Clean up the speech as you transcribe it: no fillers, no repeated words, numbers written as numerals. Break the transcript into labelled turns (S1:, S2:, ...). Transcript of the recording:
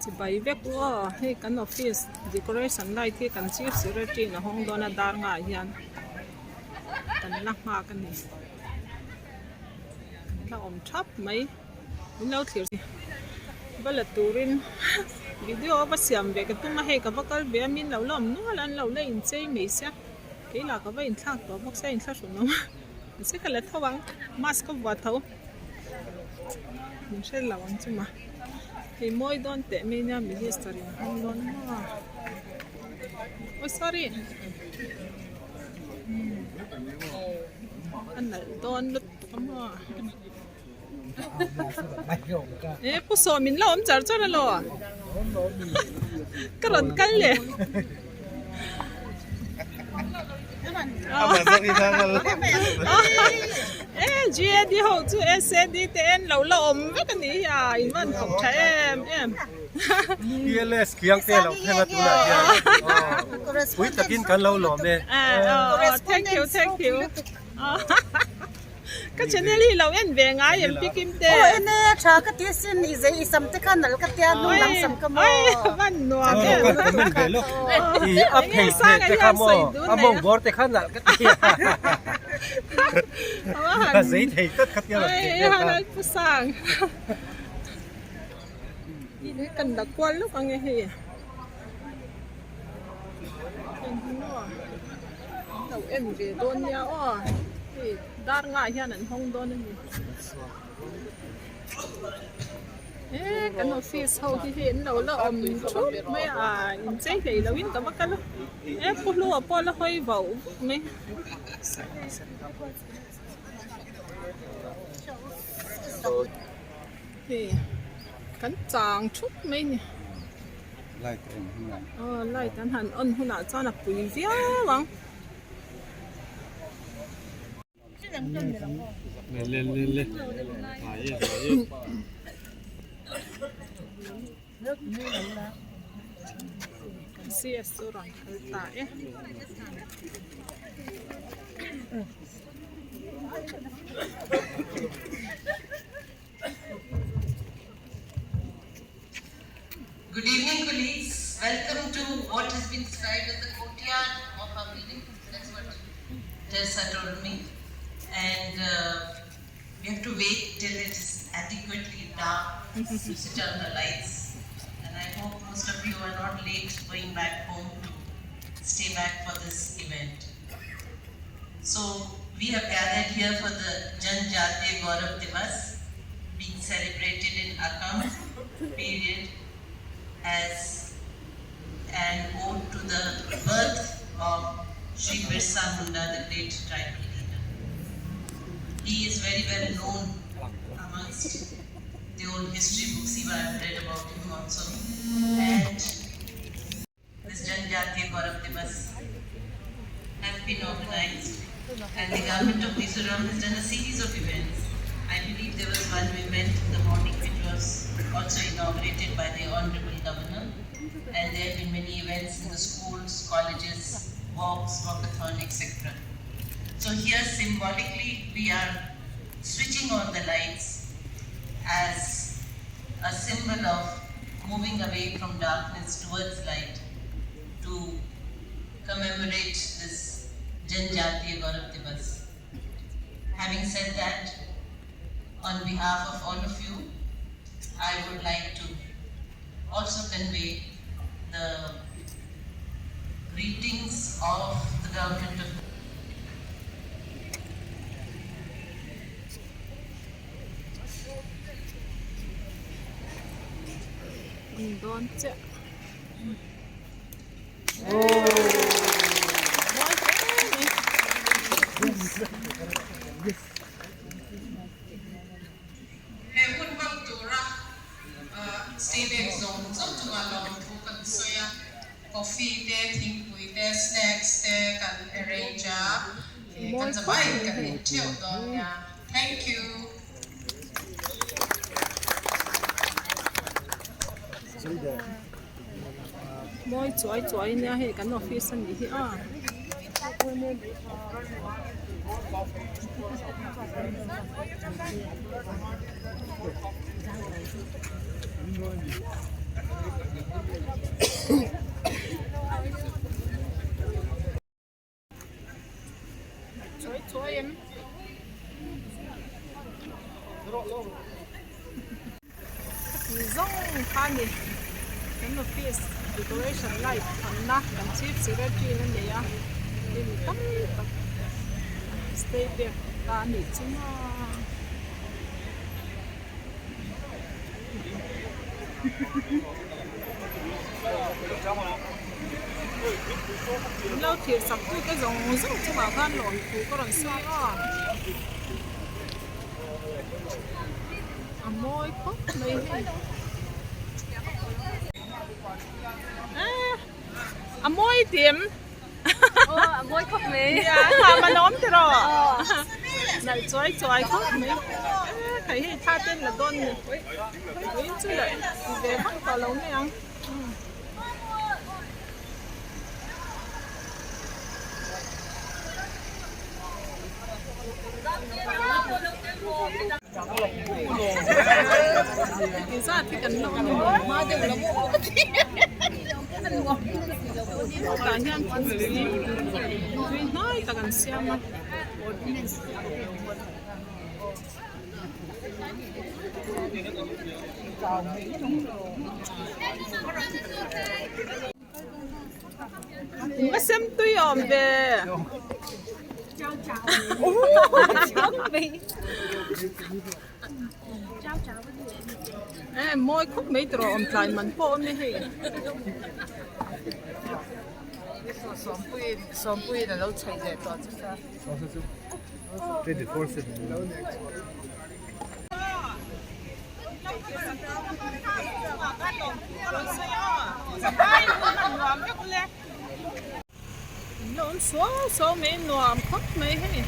S1: Chibai vek u aw hei kan office decoration light hi kan chief secretary in a hawng dawn a dar ngah hian kan la nghak a ni kan la awm thap mai min lo thlir va la turin video a va siam ve ka tum a hei ka va kal ve a min lo la awm nual a an lo la inchei mai sia kei lah ka va inthlak tawh bawk sia inthlahrun awm a mahse ka la tho ang mask ka vuah tho min hre lo ang chu ma hei mawi dawn teh mai nia minister in hawng dawn maw aw sorry a nalh dawn lutuk a maw. E pu sawm min la awm char char alo ka rawn kal leh e GAD ho chu SAD te en lo la awm vek a ni hi a in van thawk tha em em
S2: PLS khiang te lo thleng a tunah hian pui takin kan lo lawm e
S1: thank you thank you Ka channel hi lo en ve ngai em pi Kim te.
S3: Aw en e tha ka ti sin i zei i sam te kha nal ka tia hnung lam sam ka maw.
S1: Oi van nuam
S2: em. Kan comment ve lawk i a phei the te kha maw a mawng bawr te kha nal ka ti a zei thei tlat kha tia rawn thei vel kha.
S1: Pu Sang kan la kual lawk ange hei. Lo en ve dawn nia aw hei dar ngah hian an hawng dawn a ni e kan office ho hi hei an lo la awm thup mai a inchei hlei lo in ka va kal a e pu hlua pawh a la hawi vauh vauh mai. Hei kan chang thup mai a ni.
S2: Light a on hunah.
S1: Aw light an han on hunah chuan a pui viau ang. CS chu rawn kal ta e.
S4: Good evening, colleagues. Welcome to what has been described as the courtyard of our building. That's what Teresa told me. And uh, we have to wait till it is adequately dark to switch on the lights. And I hope most of you are not late going back home to stay back for this event. So we have gathered here for the Janjatiya Gaurav Divas being celebrated in Akam period as an ode to the birth of Sri Birsa Munda, the great tribal leader. He is very well known amongst the old history books, even I've read about him also. And this Janjatiya Gaurav Divas has been organized and the government of Mizoram has done a series of events. I believe there was one event in the morning which was also inaugurated by the Honorable Governor and there have been many events in the schools, colleges, walks, walkathon, etc. So here symbolically we are switching on the lights as a symbol of moving away from darkness towards light to commemorate this Janjatiya Gaurav Divas. Having said that, on behalf of all of you, I would like to also convey the greetings of the government of
S1: Ni dawn chiah.
S4: He hun hmang tura stay back zawng zawng chunga lawmthu kan sawi a, coffee te, thingpui te, snacks te kan arrange a, kan zavaiin kan in theuh dawn nia. Thank you.
S1: Mawi chuai chuai nia hei kan office a nih hi a. Chuai chuai em. Khati zawng kha a ni. Kan office decoration light thamna kan chief secretary in a nei a hei mi tam tak stay back ta a nih chu maw. An lo thlir sak tu te zawng zawng chungah khan lawmthu ka rawn sawi a a mawi khawp mai hei a mawi tim
S5: a mawi khawp mai
S1: a lawm tiraw nalh chuai chuai khawp mai hei hei tha ten la dawn ni vawiin chu la ti ve vak tawh lo mai ang. Zat hi kan la awm tah hian thingpui tui hnai tak an siam a. Va sem tui awm ve. E mawi khawp mai tawh awm tlai man pawh awm e hei.
S5: Sawmpuiin a lo chhaih leh tawh chu ta.
S1: Nuam suau suau mai nuam khawp mai hei.